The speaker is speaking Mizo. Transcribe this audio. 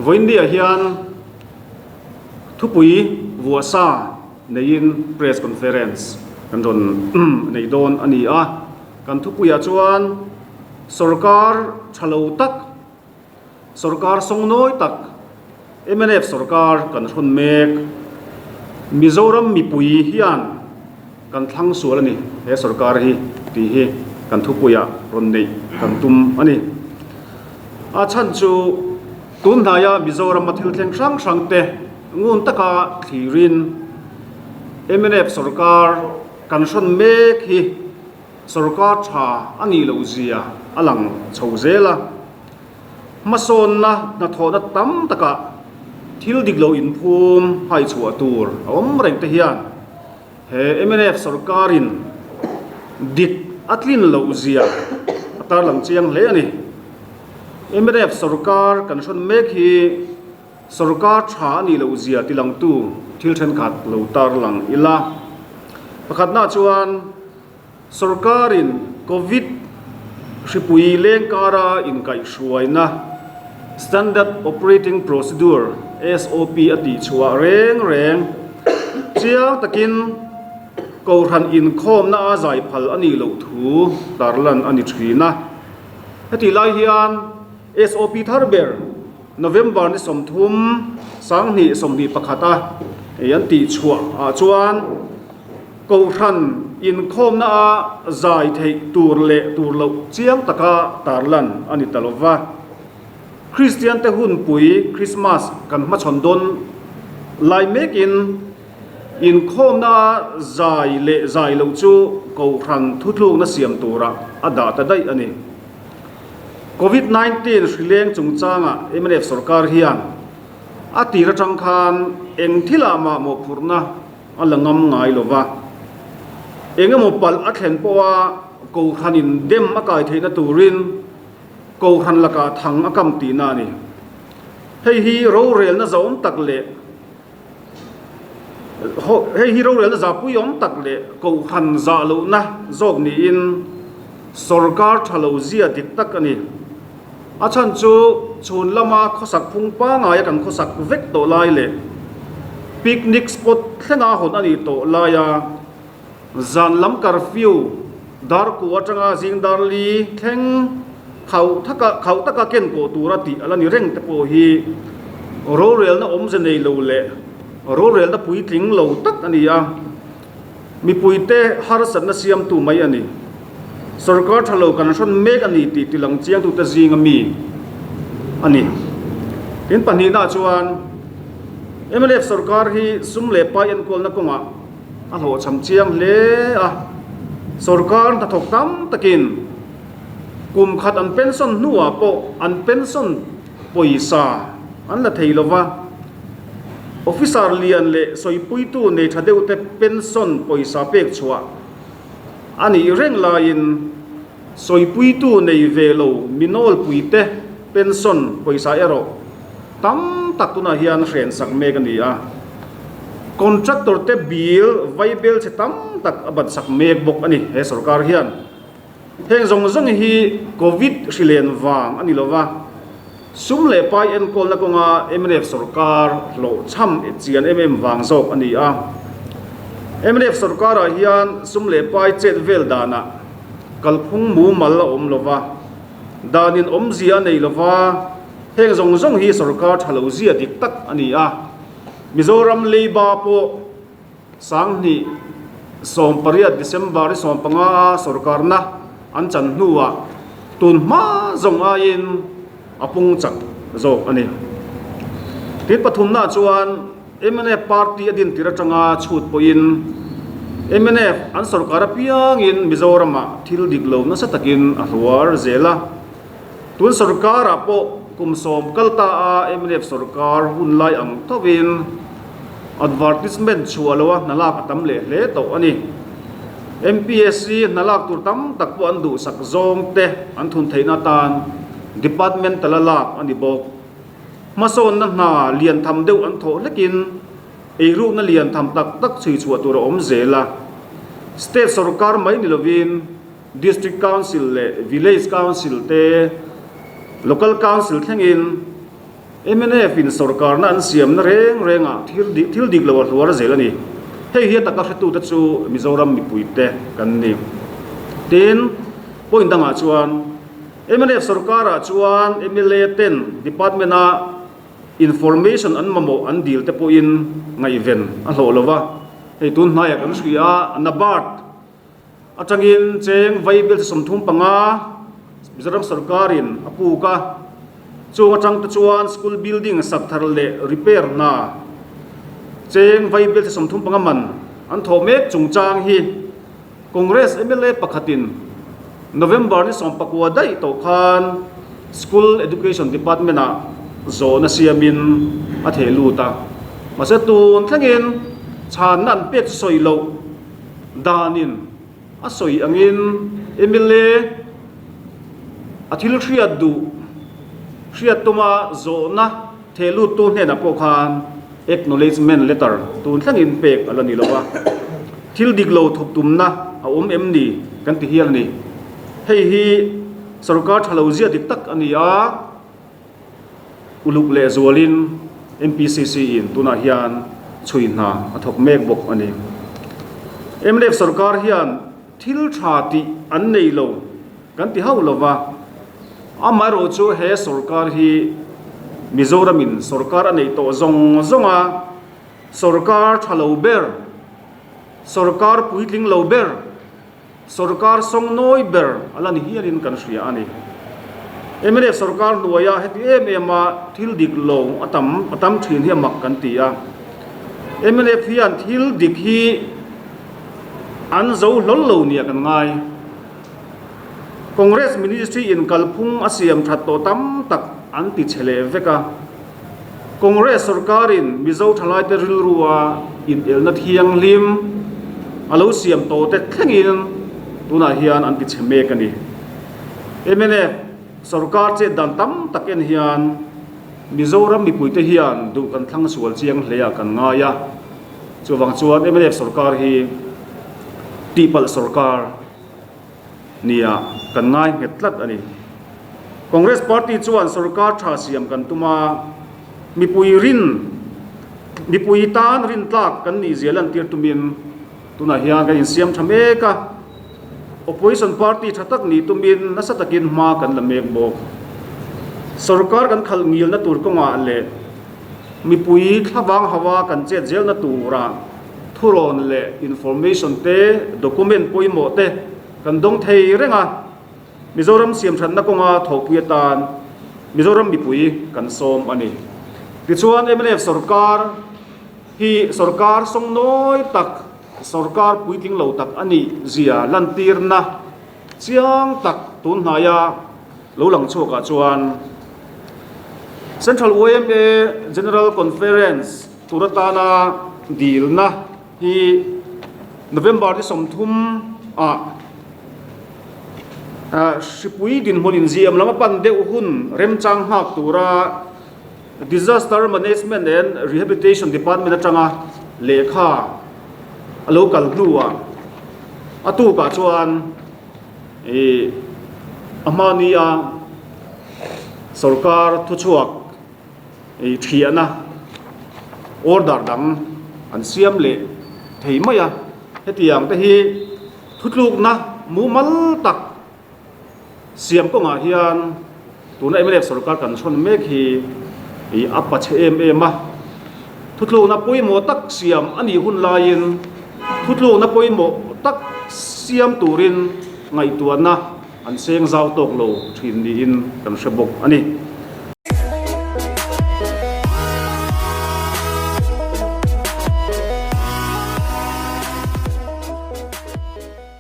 Vawiindia hian thupui vuahsa neiin press conference kan rawn nei dawn a ni a. Kan thupuiah chuan sorkar tha lo tak, sorkar sawngnawi tak, mnf sorkar kan hrawn mek. Mizoram mipui hian kan thlang sual a ni he sorkar hi tih hi kan thupuiah rawn neih kan tum a ni. A chhan chu tun hnaia Mizorama thil thleng hrang hrang te ngun taka thlirin mnf sorkar kan hrawn mek hi sorkar tha a nih loh zia a lang chho zel a. Hmasawnna hnathawhna tam takah thil dik lo inphum hai chhuah tur a awm reng te hian he mnf sorkarin dik a tlin loh zia a tarlang chiang hle a ni. Mnf sorkar kan hrawn mek hi sorkar tha a nih loh zia tilangtu thil thenkhat lo tarlang ila. Pakhatna chuan. Sorkarin Covid hripui leng kara inkaihhruaina Standard Operating Procedure, SOP, a tihchhuah reng reng chiang takin Kohhran inkhawmna a zai phal a nih loh thu tarlan a ni thin a. Hetih lai hian SOP thar ber November ni 30, 2021 a an tihchhuah ah chuan, Kohhran inkhawmna a zai theih tur leh tur loh chiang taka tarlan a ni ta lo va. Kristiante hunpui Krismas kan hmachhawn dawn lai mekin inkhawmna a zai leh zai loh chu Kohhran thutlukna siam turah a dah ta daih a ni. Covid 19 hrileng chungchangah mnf sorkar hian a tir atang khan eng thilah mah mawhphurhna a la ngam ngai lo va. Eng emaw palh a thlen pawha Kohhranin dem a kai theihna turin Kohhran lakah thang a kam tihna a ni. Hei hi rorelna zahawm tak leh hei hi rorelna zahpuiawm tak leh Kohhran zah lohna zawk niin sawrkar tha lo zia dik tak a ni. A chhan chu chhun lama khawsak phung pangaia kan khawsak vek tawh lai leh picnic spot thlenga hawn a nih tawh laia zan lam curfew dar ku atanga zing dar li thleng khauh thaka khauh taka ken kawh tura tih a la ni reng te pawh hi rorelna awmze nei lo leh rorelna puitling lo tak a ni a. Mipuite harsatna siamtu mai a ni. Sorkar tha lo kan hrawn mek a ni tih tilang chiangtute zinga mi a ni. Tin pahnihna chuan mnf sorkar hi sum leh pai enkawlna kawngah a hlawhchham chiang hle a. Sorkar hnathawk tam takin kum khat an pension hnuah pawh an pension pawisa an la thei lo va, officer lian leh sawipuitu nei tha deuhte pension pawisa pek chhuah a nih reng laiin sawipuitu nei ve lo mi nawlpuite pension pawisa erawh tam tak tunah hian hrensak mek a ni a. Contractor te bill vaibel chhe tam tak a batsak mek bawk a ni he sorkar hian. Heng zawng zawng hi Covid hrilen vang a ni lo va, sum leh pai enkawlna kawnga mnf sorkar hlawhchham chian em em vang zawk a ni a. Mnf sorkarah hian sum leh pai chet vel danah kalphung mumal a awm lo va, danin awmzia a nei lo va, heng zawng zawng hi sorkar tha lo zia dik tak a ni a. Mizoram Leiba pawh. 2018 December i 15 a sorkarna an chan hnuah tun hma zawng aiin a pung chak zawk a ni. Tin pathumna chuan mnf party a din tir atanga chhut pawhin mnf an sorkar apiangin Mizoramah thil dik lo nasa takin a hluar zel a. Tun sorkarah pawh kum sawm kal ta a mnf sorkar hun lai ang thovin advertisement chhuah loa hna lak a tam leh hle tawh a ni. MPSC hna lak tur tam tak pawh an duhsak zawng te an thun theihna atan departmental a lak a ni bawk. Hmasawnna hna lian tham deuh an thawh hlekin eirukna lian tham tak tak chhui chhuah tur a awm zel a. State sorkar mai ni lovin, District Council leh Village Council te, Local Council thlengin. Mnf in sorkarna an siamna reng rengah thil thil dik lo a hluar zel a ni. Hei hi a taka hretute chu Mizoram mipuite kan ni. Tin, point dangah chuan mnf sorkarah chuan mla ten department a information an mamawh an dil te pawhin ngaihven a hlawh lo va. Hei tun hnaiah kan hria a, NABARD atangin cheng vaibel 35 Mizoram sorkarin a puk a, chung atang te chuan school building sak thar leh repair hna cheng vaibel 35 man an thawh mek chungchang hi Congress mla pakhatin November ni 19 daih tawh khan School Education Department-ah zawhna siamin a theh lut a. Mahse tun thlengin chhanna an pek chu sawi loh danin a sawi angin mla a thil hriat duh hriat tuma zawhna theh luttu hnenah pawh khan Acknowledgement letter tun thlengin pek a la ni lo a, thil dik lo thawk tumna a awm em ni kan ti hial a ni. Hei hi sorkar tha lo zia dik tak a ni a, uluk leh zualin MPCC in tunah hian chhui hna a thawk mek bawk a ni. Mnf sorkar hian thil tha tih an nei lo Kan ti hauh lova, amaherawh chu he sorkar hi Mizoramin sorkar a neih tawh zawng zawng a, sorkar tha lo ber, sorkar puitling lo ber, sorkar sawngnawi ber a la ni hialin kan hria a ni. Mnf sorkar hnuaia heti em em a thil dik lo a tam a tam thin hi a mak kan ti a. Mnf hian thil dik hi an zo hlawl lo nia kan ngai. Congress Ministry in kalphung a siam that tawh tam tak an ti chhe leh vek a. Congress sorkarin Mizo thalaite rilrua inelna thianghlim a lo siam tawh te thlengin tunah hian an ti chhe mek a ni. Mnf sorkar chet dan tam tak en hian Mizoram mipuite hian duh kan thlang sual chiang hle ah kan ngai a. Chuvang chuan mnf sorkar hi tihpalh sorkar nia kan ngai nghet tlat a ni. Congress party chuan sorkar tha siam kan tum a, mipui rin mipui tan rin tlak kan nih zia lantir tumin tunah hian kan insiam tha mek a, opposition party tha tak nih tumin nasa takin hma kan la mek bawk. Sorkar kan khalh ngilna tur kawngah leh Mipui thlavang hawa kan chet zelna tura thurawn leh information te, document pawimawh te kan dawng thei reng a, Mizoram siamthatna kawnga thawhpui atan Mizoram mipui kan sawm a ni. Tichuan mnf sorkar hi sorkar sawngnawi tak, sorkar puitling lo tak a nih zia lantirna Chiang tak tun hnaia lo lang chhuakah chuan Central yma General Conference tur atana dilna hi November ni 30 ah hripui dinhmun inziam lam a pan deuh hun remchang nghak tura Disaster Management and Rehabilitation Department atanga lehkha a lo kal hnuah a tukah chuan ih a hmahnia sorkar thuchhuak ih thiahna order dang an siam leh thei mai a, hetiang te hi thutlukna mumal tak. Siam kawngah hian tuna mnf sorkar kan chhawn mek hi ih a pa chhe em em a, thutlukna pawimawh tak siam a nih hun laiin thutlukna pawimawh tak siam turin ngaihtuahna an seng zau tawk lo thin niin kan hre bawk a ni.